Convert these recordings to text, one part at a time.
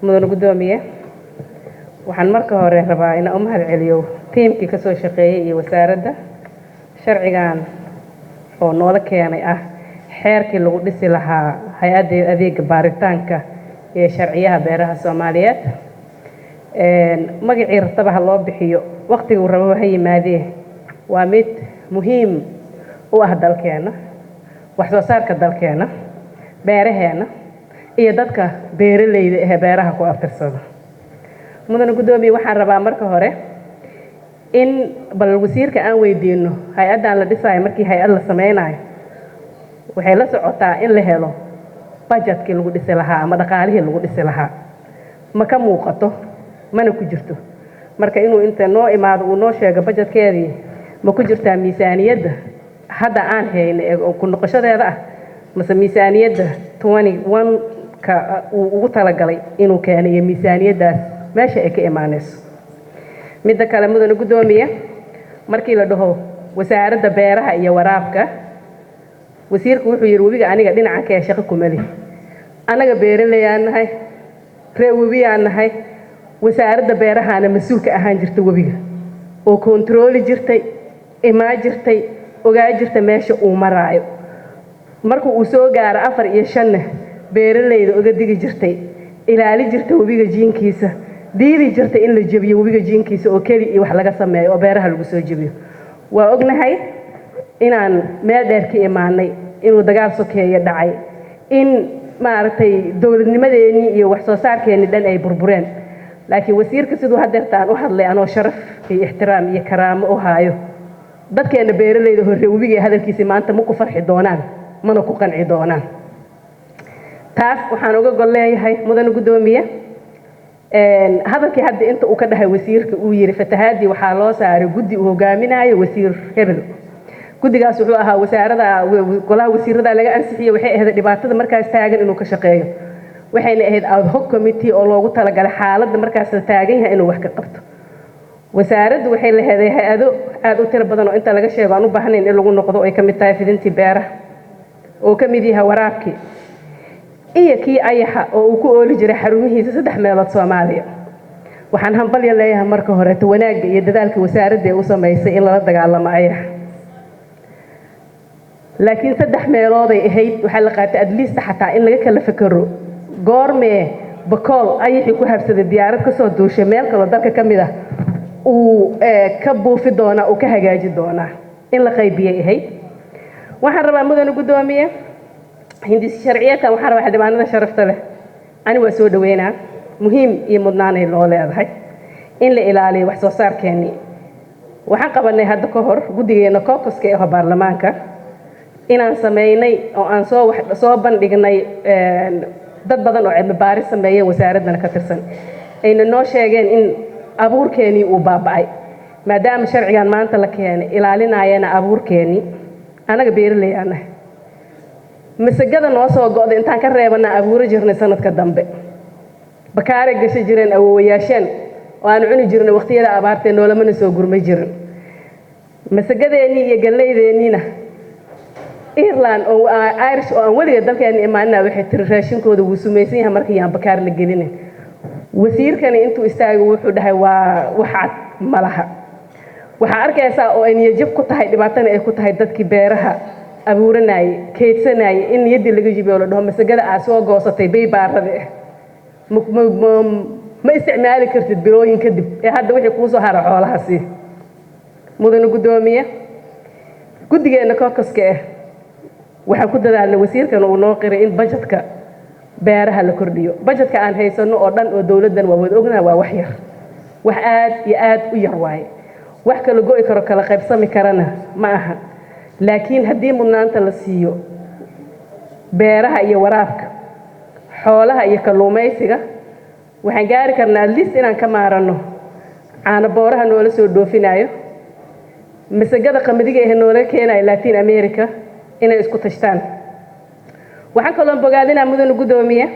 Mudane guddoomiye, waxaan marka hore rabaa inaan u mahad celiyo tiimkii ka soo shaqeeyey iyo wasaaradda sharcigan oo noola keenay, ah xeerkii lagu dhisi lahaa hay-adda adeega baaritaanka iyo sharciyaha beeraha Soomaaliyeed. Magacii rabtaba ha loo bixiyo, waqtiguu rababa ha yimaadee, waa mid muhiim u ah dalkeena, wax soo saarka dalkeena, beeraheena iyo dadka beeralayda ahee beeraha ku abtirsada. Mudane guddoomiye, waxaan rabaa marka hore in bal wasiirka aan weydiino: hay-addan la dhisaayo, markii hay-ad la sameynayo, waxay la socotaa in la helo budgetkii lagu dhisi lahaa ama dhaqaalihii lagu dhisi lahaa. Ma ka muuqato, mana ku jirto. Marka inuu inta noo imaado uu noo sheego budgetkeedii ma ku jirtaa miisaaniyadda hadda aan hayno ee ku noqoshadeeda ah, mase miisaaniyadda 21-ka uu ugu talagalay inuu keenay, iyo miisaaniyaddaas meesha ay ka imaanayso. Midda kale, mudane guddoomiye, markii la dhaho Wasaaradda Beeraha iyo Waraabka, wasiirku wuxuu yidhi: "Webiga aniga dhinacan kee shaqo kuma lihi." Annaga beeralayaan nahay, ree webiyaan nahay. Wasaaradda beerahaana mas-uulka ahaan jirta webiga oo kontarooli jirtay, imaa jirtay, ogaa jirta meesha uu maraayo. Marka uu soo gaaro afar iyo shanna, beeralayda uga digi jirtay, ilaali jirta webiga jiinkiisa, diidi jirta in la jebiyo webiga jiinkiisa oo keli iyo wax laga sameeyo oo beeraha lagu soo jebiyo. Waa ognahay inaan meel dheer ka imaanay, inuu dagaal sokeeye dhacay, in maaragtay dowladnimadeenii iyo wax soo saarkeennii dhan ay burbureen. Laakiin wasiirka siduu hadeertaan u hadlay, anoo sharaf iyo ixtiraam iyo karaamo u haayo dadkeena beeralayda horre webiga, hadalkiisii maanta ma ku farxi doonaan, mana ku qanci doonaan. Taas waxaan uga gol leeyahay, mudane guddoomiye, hadalkii hadda inta uu ka dhahay wasiirka, uu yidhi fatahaadii waxaa loo saaray guddi uu hogaaminayo wasiir hebel. Guddigaas wuxuu ahaa wasaarada, golaha wasiirada laga ansixiyey. Waxay ahayd dhibaatada markaas taagan inuu ka shaqeeyo, waxayna ahayd ad hoc committee oo loogu talagalay xaaladda markaas la taagan yahay inuu wax ka qabto. Wasaaraddu waxay laheeday hay-ado aada u tiro badan oo inta laga sheego aan u baahnayn in lagu noqdo, ay ka mid tahay fidintii beeraha, oo ka mid yahay waraabkii iyo kii ayaxa oo uu ku ooli jiray xarumihiisa saddex meelood Soomaaliya. Waxaan hambalya leeyahay marka horeeto wanaagga iyo dadaalka wasaaradda ee u samaysay in lala dagaalamo ayaxa, laakiin saddex meelooday ahayd. Waxaa la qaatay at least xataa in laga kala fekero goormee Bakool ayaxii ku habsaday diyaarad ka soo duushay meel kaloo dalka ka mid ah uu ka buufi doonaa, uu ka hagaaji doonaa, in la qaybiyay ahayd. Waxaan rabaa, mudane guddoomiye, hindis sharciyeedkan, waxaan rabaa xildhibaanada sharafta leh, ani waa soo dhaweynaa. Muhiim iyo mudnaanay loo leedahay in la ilaaliyo wax soo saarkeennii. Waxaan qabanay hadda ka hor guddigeena caucuska ee baarlamaanka inaan sameynay oo aan soo soo bandhignay dad badan oo cilmi baaris sameeyeen, wasaaraddana ka tirsan, ayna noo sheegeen in abuurkeenii uu baaba'ay. Maadaama sharcigan maanta la keenay ilaalinayana abuurkeenii, annaga beeraley aan nahay, masagada noo soo go'day intaan ka reebanaa abuuro jirnay, sanadka dambe bakaaray gasho jireen awowayaasheen oo aan cuni jirnay. Waqtiyada abaartee noolamana soo gurmay jirin. Masagadeenii iyo galleydeenniina Ireland oo Irish oo aan weliga dalkeena imaanina waxay tiri raashinkooda wuu sumaysan yahay marka yaan bakaar la gelinin. Wasiirkani intuu istaago wuxuu dhahay waa wax cad ma laha. Waxaa arkaysaa oo ay niyajab ku tahay, dhibaatana ay ku tahay dadkii beeraha abuuranayay, kaydsanayay, in niyaddii laga jibiyo, la dhaho masagada aad soo goosatay bay baarade ma isticmaali kartid bilooyin kadib ee hadda wixii kuu soo hara xoolahaasi. Mudane guddoomiye, guddigeenna caucuska ah waxaan ku dadaalnay, wasiirkan uu noo qiray, in budgetka beeraha la kordhiyo. Budgetka aan haysano oo dhan oo dowladdan waa wada ognaha, waa wax yar, wax aad iyo aad u yar waaye. Wax kala go'i karo, kala qaybsami karana ma aha. Laakiin haddii mudnaanta la siiyo beeraha iyo waraabka, xoolaha iyo kalluumaysiga, waxaan gaari karnaa at least inaan ka maaranno caano booraha noola soo dhoofinayo, masagada qamadiga ee noola keenayo Latin America, inay isku tashtaan. Waxaan kaloon bogaadinaa, mudane guddoomiye,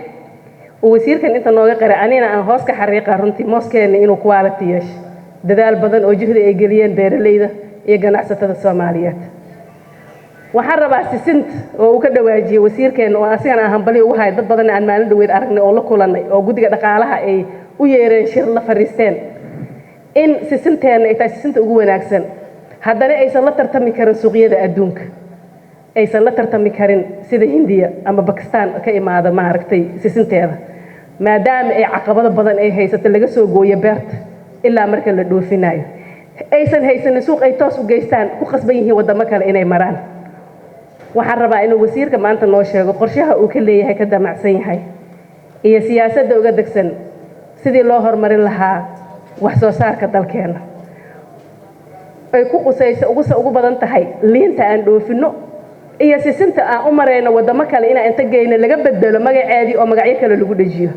uu wasiirkan inta nooga qiray, anina aan hoos ka xariiqa runtii, mooskeena inuu quality yeesho, dadaal badan oo juhdi ay geliyeen beeralayda iyo ganacsatada Soomaaliyeed. Waxaan rabaa sisinta oo uu ka dhawaajiyey wasiirkeena, oo asigana aan hambali ugu hayo, dad badanna aan maalin dhaweyd aragnay oo la kulanay, oo guddiga dhaqaalaha ay u yeereen, shir la fariisteen, in sisinteena ay tahay sisinta ugu wanaagsan, haddana aysan la tartami karin suuqyada adduunka, aysan la tartami karin sida Hindiya ama Bakistan ka imaada maaragtay sisinteeda, maadaama ay caqabado badan ay haysato, laga soo gooyo beerta ilaa marka la dhoofinayo, aysan haysanin suuq ay toos u geystaan, ku qasban yihiin waddamo kale inay maraan. Waxaan rabaa inuu wasiirka maanta noo sheego qorshaha uu ka leeyahay, ka damacsan yahay iyo siyaasadda uga degsan sidii loo horumarin lahaa wax soo saarka dalkeena, ay ku qusayso uguse ugu badan tahay liinta aan dhoofinno iyo sisinta aan u marayno waddamo kale, inaan inta geyno laga bedelo magaceedii oo magacyo kale lagu dhejiyo.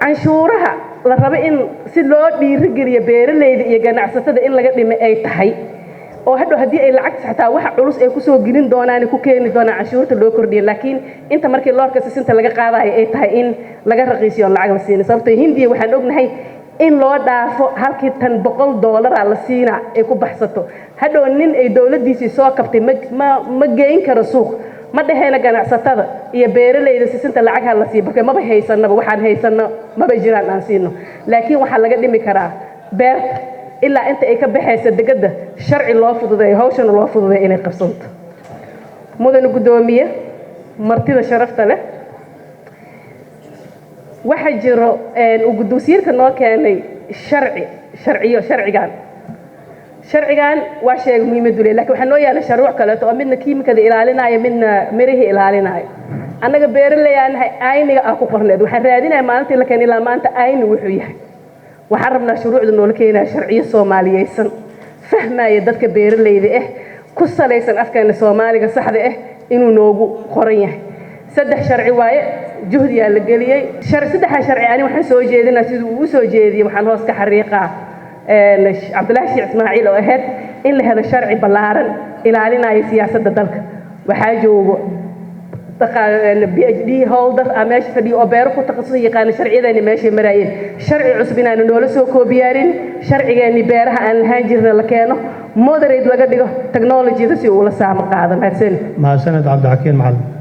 Canshuuraha la rabo in si loo dhiirigeliyo beeralayda iyo ganacsatada in laga dhimo ay tahay, oo hadhow haddii ay lacagta xataa waxa culus ay kusoo gelin doonaan, ku keeni doonaan canshuurta loo kordhiyo, laakiin inta markii loorka sisinta laga qaadayo ay tahay in laga raqiisiyo, lacag la siina, sababtoo Hindiya waxaan ognahay in loo dhaafo halkii tan $100 la siina ay ku baxsato. Hadhow nin ay dowladdiisii soo kabtay ma geyn karo suuq. Ma dhahayna ganacsatada iyo beeralayda sisinta lacag ha la siiyo, marka maba haysanaba, waxaan haysano maba jiraan aan siino, laakiin waxaa laga dhimi karaa beerta ilaa inta ay ka baxaysa degada, sharci loo fududeeyo, hawshana loo fududeeyo inay qabsanto. Mudane guddoomiye, martida sharafta leh, waxaa jiro uu wasiirka noo keenay sharci, sharciyo. Sharcigan waa sheegay muhiimaddu leh, lakin waxaa noo yaala sharuuc kaleeto oo midna kiimikada ilaalinaayo, midna mirihii ilaalinaayo. Annaga beeraley aan nahay, ayniga ah ku qorneed waxaan raadinaya maalintii la keenay ilaa maanta ayni wuxuu yahay. Waxaan rabnaa shuruucda noola keenaya sharciyo soomaaliyeysan, fahmaya dadka beeralayda ah, ku salaysan afkeena Soomaaliga saxda ah inuu noogu qoran yahay. Saddex sharci waaye, juhdiyaa la geliyey saddexdaa sharci. Ani waxaan soo jeedinaa siduu uu soo jeediyey, waxaan hoos ka xariiqaa Cabdullaahi Sheekh Ismaaciil, oo ahayd in la helo sharci ballaaran ilaalinaya siyaasadda dalka. Waxaa joogo PhD holder ah meesha fadhiyo oo beero ku takhasus, yaqaana sharciyadeeni meeshay maraayeen. Sharci cusub inaanu noola soo koobiyaarin, sharcigeeni beeraha aan lahaan jirna la keeno, moderate laga dhigo technologyada si uu la saamo qaado. Mahadsan. Mahadsaned, Cabdixakiin Macalin.